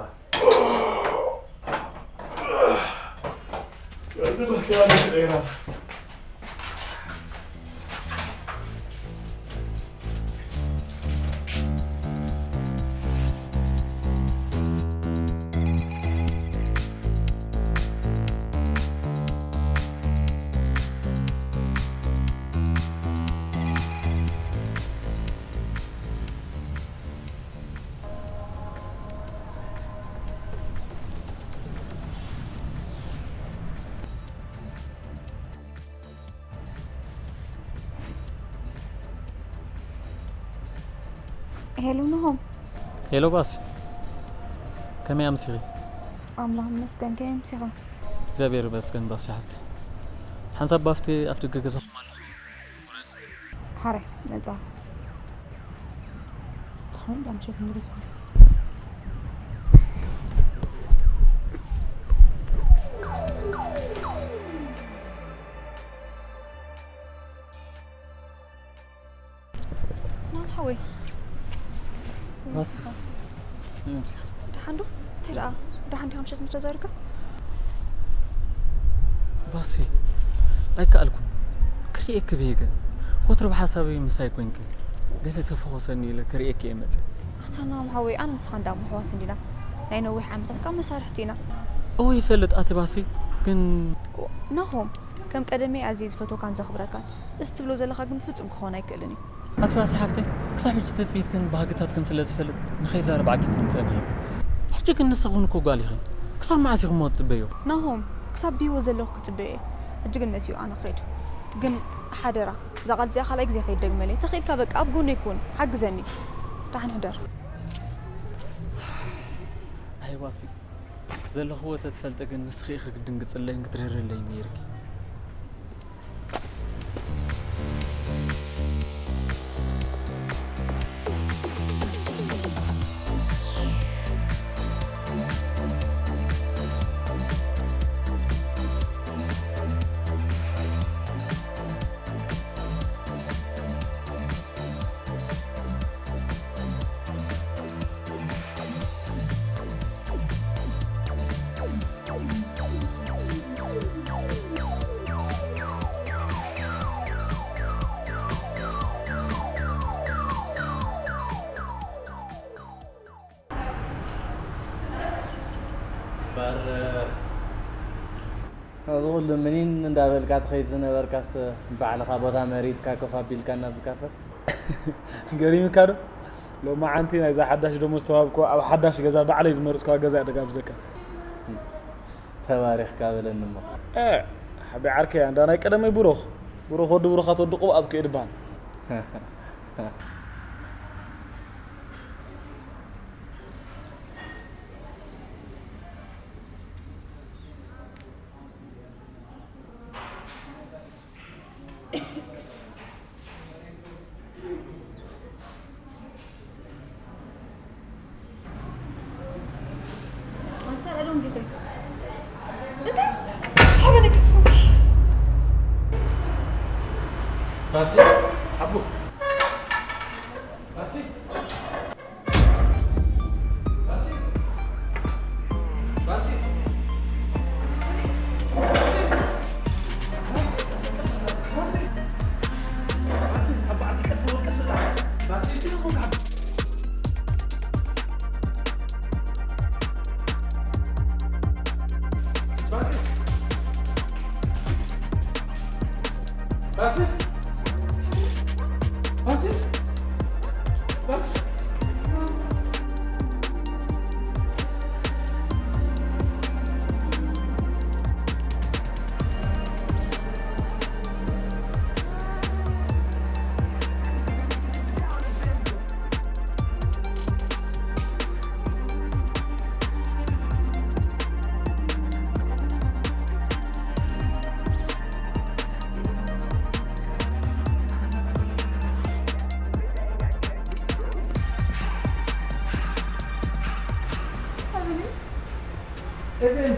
ሄሎ ናሆም። ሄሎ ባሲ፣ ከመይ ኣምሲኺ? ኣምላኽ ይመስገን፣ ከመይ ኣምሲኻ? እግዚኣብሔር ይመስገን ባሲ ሓፍቲ። ሓንሳብ ባፍቲ ኣፍ ደገ ገዛኹም ኣለኹ። ሓራይ መጻ። ተኾን ዳምሸት ንገዛኹም። ናም ሓወይ። ባሲ። ደሓን ዶ? እንታይ ደኣ? ደሓን ዲኻ ምሸት ምስ ተዛሪብካ? ባሲ። ኣይከኣልኩን። ክርእየኪ ብሄገ። ወትሩ ብሓሳበይ ምሳይ ኮንኪ። ገለ ተፈኾሰኒ ኢለ ክርእየኪ እየ መጽየ። ኣታ ናም ሓወይ፣ ኣነ ንስኻ እንዳ ምሕዋት እንዲና። ናይ ነዊሕ ዓመታት ካብ መሳርሕቲ ኢና። እወ ይፈልጥ ኣቲ ባሲ፣ ግን ናሆም፣ ከም ቀደመይ ኣዝየ ዝፈትወካን ዘኽብረካን። እዚ ትብሎ ዘለኻ ግን ፍጹም ክኾን ኣይክእልን እዩ። ኣቲ ባሲ ሓፍተይ፣ ክሳብ ሕጂ ትጽቢትክን ባህግታትክን ስለ ዝፈልጥ ንኸይዛረብ ዓጊትኒ ጸኒሐ። ሕጂ ግን ንስኺ እውን እኮ ጓል ኢኺ። ክሳብ መዓስ ኢኹም እሞ ትጽበዮ? ናሆም፣ ክሳብ ብህይወት ዘለኹ ክጽበዮ እየ። ሕጂ ግን መሲኡ ኣነ ክኸይድ። ግን ሓደራ፣ እዛ ቃል እዚኣ ካልኣይ ግዜ ከይትደግመለይ። ተኽኢልካ በቃ ኣብ ጎነይ ኩን፣ ሓግዘኒ። ደሓን ሕደር። ኣይ ባሲ፣ ዘለኽዎ ተትፈልጢ ግን ንስኺ ኢኺ ክትድንግጽለይን ክትርህርህለይን ነይርኪ። እምበር፣ እዚ ኩሉ ምኒን እንዳበልካ ትኸይድ ዝነበርካስ፣ ባዕልኻ ቦታ መሪጽካ ኮፍ ኣቢልካ ናብ ዝካፈ? ገሪምካ ዶ? ሎማዓንቲ ናይዛ ሓዳሽ ደሞዝ ተዋህብኮ ኣብ ሓዳሽ ገዛ ባዕለይ ዝመረጽኳ ገዛ እየ ደጋብዘካ። ተባሪኽካ በለኒ እሞ። እ፣ ሓቢ ዓርከይ፣ ኣንዳ ናይ ቀደመይ ብሩኽ። ብሩኽ ወዲ ብሩኻት ወዲ ቅብኣት እኮ እዩ ድበሃል። እንታይ ሓበነክ? ባሲ ሓቡ ባሲ ኤፍኤም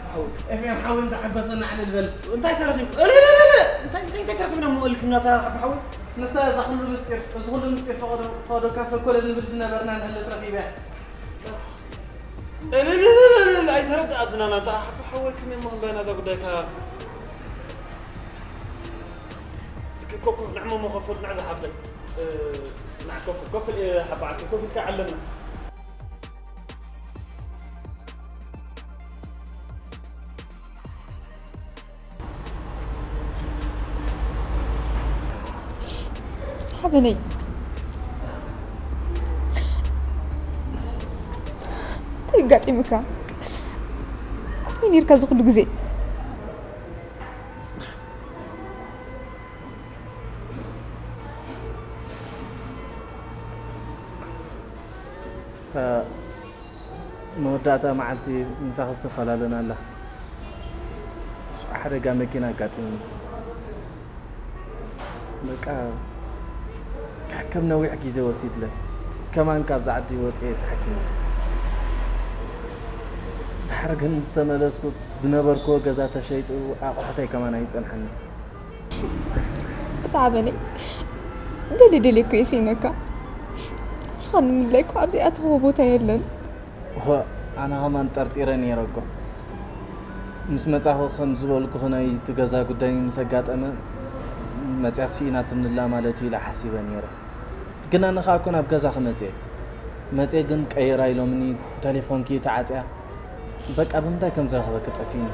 ሓወይ፣ ኤፍኤም ሓወይ፣ እንዳ ሓጎሰና ዕልል በል። እንታይ ተረኺቡ? እልልልልል! እንታይ እንታይ እንታይ ተረኺብና እሞ እልክና እታ ሓባ ሓወይ? ንሳ እዛ ኩሉ ምስጢር፣ እዚ ኩሉ ምስጢር ፈቐዶ ፈቐዶ ካፈ ኮለል ንብል ዝነበርና ንዕለት ረኺበያ። እልልልልል! ኣይተረድኣትናን ኣታ ሓባ ሓወይ፣ ከመይ እሞ ክንበና እዛ ጉዳይካ? ኮፍ ኮፍ ንዕሞ እሞ ኮፍ ንዕ ዝሓፍተይ። ንዕ ኮፍ ኮፍ ሓባ ዓርከይ ኮፍ ኢልካ ዓለምና። ሓበነይ እንታይ ኣጋጢሙካ? ኣበይ ነይርካ እዚ ኩሉ ግዜ? እታ መወዳእታ መዓልቲ ምሳኺ ዝተፈላለናላ። ሓደ ሓደጋ መኪና ኣጋጢሙኒ። በቃ ክሕከም ነዊሕ ግዜ ወሲድለይ። ከማን ካብዛ ዓዲ ወፅየ ተሓኪመ። ድሓር ግን ምስ ተመለስኩ ዝነበርክዎ ገዛ ተሸይጡ ኣቑሑተይ ከማን ኣይፀንሓኒ። እታ ሓበነይ ደሊ ደሊ እኮ የስኢነካ። ሓን ምድላይ እኮ ኣብዚኣ ትህቦ ቦታ የለን። እወ፣ ኣነ ኸማን ጠርጢረ ነይረ እኮ። ምስ መጻኹ ከም ዝበልኩኺ ናይ እቲ ገዛ ጉዳይ ምስ ኣጋጠመ፣ መጽያ ስኢናትንላ ማለት እዩ ኢለ ሓሲበ ነይረ። ግን ኣነ ኸኣ እኮ ናብ ገዛኺ መጽየ። መጽየ ግን ቀይራ ኢሎምኒ፣ ተሌፎንኪ ተዓጽያ። በቃ ብምንታይ ከም ዝረኽበኪ ጠፊእኒ።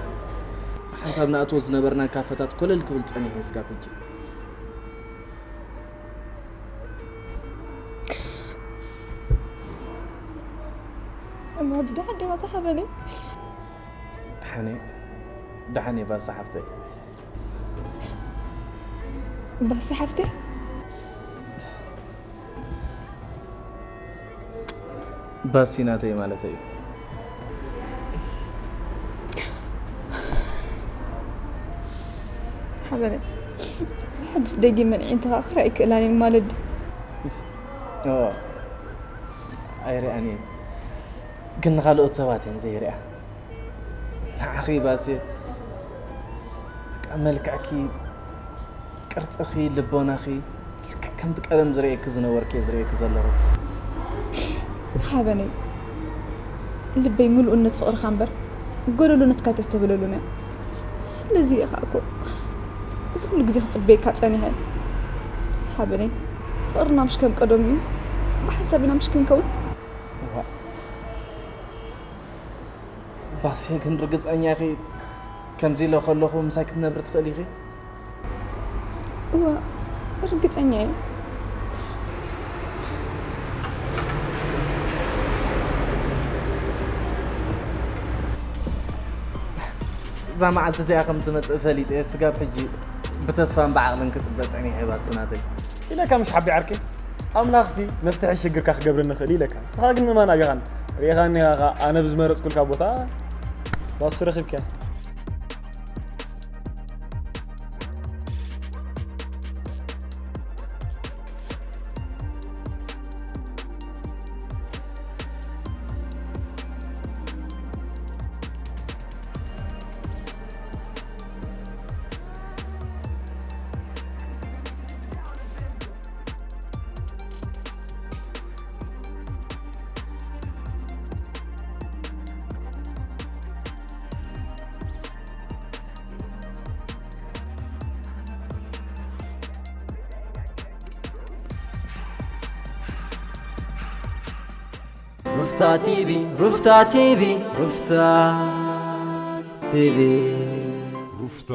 ሓንሳብ ንኣትዎ ዝነበርና ካፈታት ኮለል ክብል ጸኒሑ እስካብ ሕጂ። እሞ ሕጂ ደሓን ዲኻ እታ ሓበነይ? ደሓን እየ፣ ደሓን እየ ባሳ ሓፍተይ። ባሲ ሓፍተይ? ባሲ ናተይ ማለተይ እዩ። ሓበነ፣ ሕጅስ ደጊመን ኣዒንትኻ ክርኢ ኣይክእላን እየን ማለት ድዩ? እወ፣ ኣይሪኣን እየን፣ ግን ንኻልኦት ሰባት እየን ዘይሪኣ። ንዓኺ ባሴ፣ በቃ መልክዕኪ፣ ቅርጽኺ፣ ልቦናኺ፣ ልክዕ ከምቲ ቀደም ዝርእየኪ ዝነበርኩ እየ ዝርእየኪ ዘለኹ። ሓበነይ፣ ልበይ ምሉእነት ፍቕርኻ እምበር ጎደሎነትካ ኣይተስተብህለሉን እያ። ስለዚ እየ ኸኣ እኮ እዚ ኩሉ ግዜ ክጽበየካ ጸኒሐ። ሓበነይ፣ ፍቕርና ምሽ ከም ቀደሙ እዩ፣ ብሓንሳብ ኢና ምሽ ክንከውን። እዋእ። ባሴ፣ ግን ርግጸኛ ኢኺ? ከምዚ ኢለ ከለኹ ምሳይ ክትነብሪ ትኽእሊ ኢኺ? እወ፣ ርግጸኛ እየ። እዛ መዓልቲ እዚኣ ከም ትመጽእ ፈሊጠ እየ። ስጋብ ሕጂ ብተስፋን ብዓቕልን ክጽበ ጸኒሐ፣ ባሲ ናተይ። ኢለካ ምሽ ሓቢ ዓርከይ፣ ኣምላኽሲ መፍትሒ ሽግርካ ክገብረኒ ይኽእል ኢለካ። ንስኻ ግን ምእማን ኣቢኻን ርኢኻኒ ኢኻ፣ ኣነ ብዝመረጽኩልካ ቦታ ባሱ ረኺብካያ። ሩፍታ ቲቪ፣ ሩፍታ ቲቪ፣ ሩፍታ ቲቪ። ሩፍታ